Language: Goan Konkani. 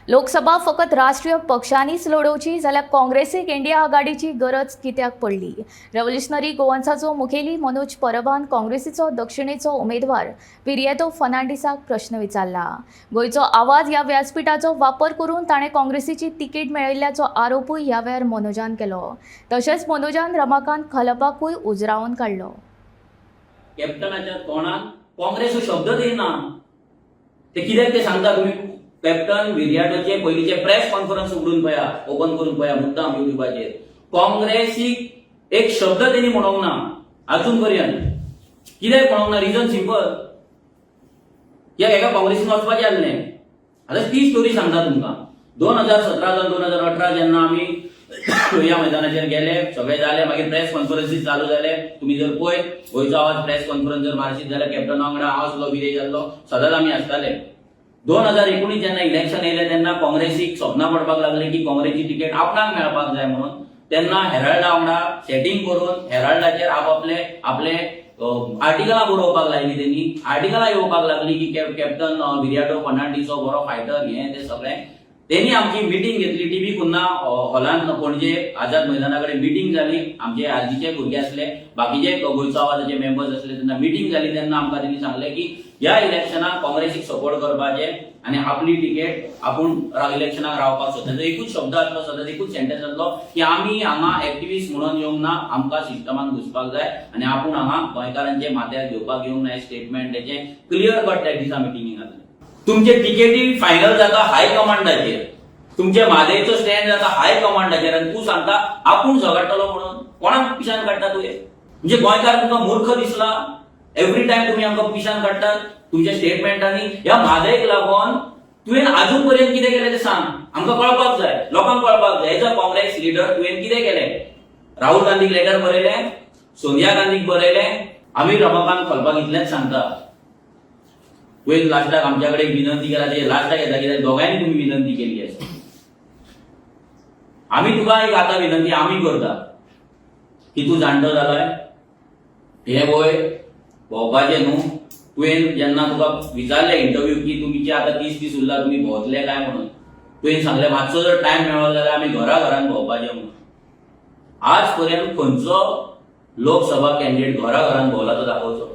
लोकसभा फकत राष्ट्रीय पक्षांनीच लडोवची जाल्यार काँग्रेसीक इंडिया आघाडीची गरज कित्याक पडली? रेव्होल्युशनरी गोवन्साचो मुखेली मनोज परबान काँग्रेसीचो दक्षिणेचो उमेदवार विरियातो फर्नांडीसाक प्रश्न विचारला. गोंयचो आवाज ह्या व्यासपीठाचो वापर करून ताणें काँग्रेसीची तिकेट मेळयल्ल्याचो आरोपूय ह्या वेळार मनोजान केलो. तशेंच मनोजान रमाकांत खलपाकूय उजरावन काडलो. कॅप्टनाच्या तोंडान काँग्रेस हो शब्दच येना. ते कित्याक ते सांगता. तुमी कॅप्टन विरियाटोचे पयलींचे प्रेस कॉन्फरन्स उगडून पळया, ओपन करून पळया मुद्दाम युट्यूबाचेर. काँग्रेसीक एक शब्द तेणी म्हणोंक ना अजून पर्यंत. कित्याक म्हणोंक ना? रिजन सिंपल, कित्याक हेका काँग्रेसीन वचपाचें आसलें. आतां ती स्टोरी सांगता तुमकां. 2017 जावन 2018 जेन्ना आमी लोहिया मैदानाचेर गेले, सगळे जाले, मागीर प्रेस कॉन्फरन्सीस चालू जाले. तुमी जर पळयत गोंयचो आवाज प्रेस कॉन्फरन्स जर मारशीत जाल्यार कॅप्टना वांगडा हांव आसलो, विरेश आसलो, सदांच आमी आसताले. 2019 जेन्ना इलेक्शन येयलें तेन्ना काँग्रेसीक सपनां पडपाक लागली की काँग्रेसची तिकेट आपणाक मेळपाक जाय म्हणून. तेन्ना हेराल्डा वांगडा सेटींग करून हेराल्डाचेर आपआपले आपले आर्टिकलां बरोवपाक लायली. तेणी आर्टिकलां येवपाक लागली की कॅप्टन विरियाटो फर्नांडीस हो बरो फायटर, हें तें सगळें. तेणी आमची मिटींग घेतली टीबी कुन्हा हॉलान. पणजे आझाद मैदाना कडेन मिटींग जाली. आमचे आरजीचे भुरगे आसले, बाकीचे गोंयचो आवाजाचे मेंबर्स आसले. तेन्ना मिटींग जाली तेन्ना आमकां तेणी सांगलें की ह्या इलेक्शनाक काँग्रेसीक सपोर्ट करपाचें आनी आपली तिकेट आपूण इलेक्शनाक रावपाक सोदता. तेजो एकूच शब्द आसलो, सदांच एकूच सेंटेन्स आसलो की आमी हांगा एक्टिविस्ट म्हणून येवंक ना, आमकां सिस्टमान घुसपाक जाय आनी आपूण हांगा गोंयकारांचे माथ्यार घेवपाक येवंक ना. हें स्टेटमेंट तेचें क्लियर कट त्या दिसा मिटिंगेक आसलें. तुमचे तिकेटी फायनल जाता हाय कमांडाचेर, तुमचे म्हादयचो स्टँड जाता हाय कमांडाचेर आनी तूं सांगता आपूण झगडटलो म्हणून. कोणाक पिशान काडटा तुवें? म्हणजे गोंयकार तुमकां मूर्ख दिसला? एवरी टायम तुमी आमकां पिशान काडटात तुमच्या स्टेटमेंटांनी. ह्या म्हादयक लागून तुवें अजून पर्यंत कितें केलें तें सांग. आमकां कळपाक जाय, लोकांक कळपाक जाय. एज अ काँग्रेस लिडर तुवें कितें केलें? राहुल गांधीक लेटर बरयलें, सोनिया गांधीक बरयलें. आमी रमाकांत खलपाक इतलेंच सांगता, तुवें लास्टाक आमच्या कडेन विनंती केला ते लास्टाक येता कित्याक दोगांयनी तुमी विनंती केली आसा. आमी तुका एक आतां विनंती आमी करता की तूं जाणटो जालाय, हे वय भोंवपाचें न्हू. तुवें जेन्ना तुका विचारलें इंटरव्यू की तुमचे आतां 30 दीस उरला, तुमी भोंवतले काय म्हणून, तुवें सांगलें मातसो जर टायम मेळ्ळो जाल्यार आमी घरा घरान भोंवपाचें म्हणून. आज पर्यंत खंयचो लोकसभा कॅन्डिडेट घरा घरान भोंवला तो दाखोवचो.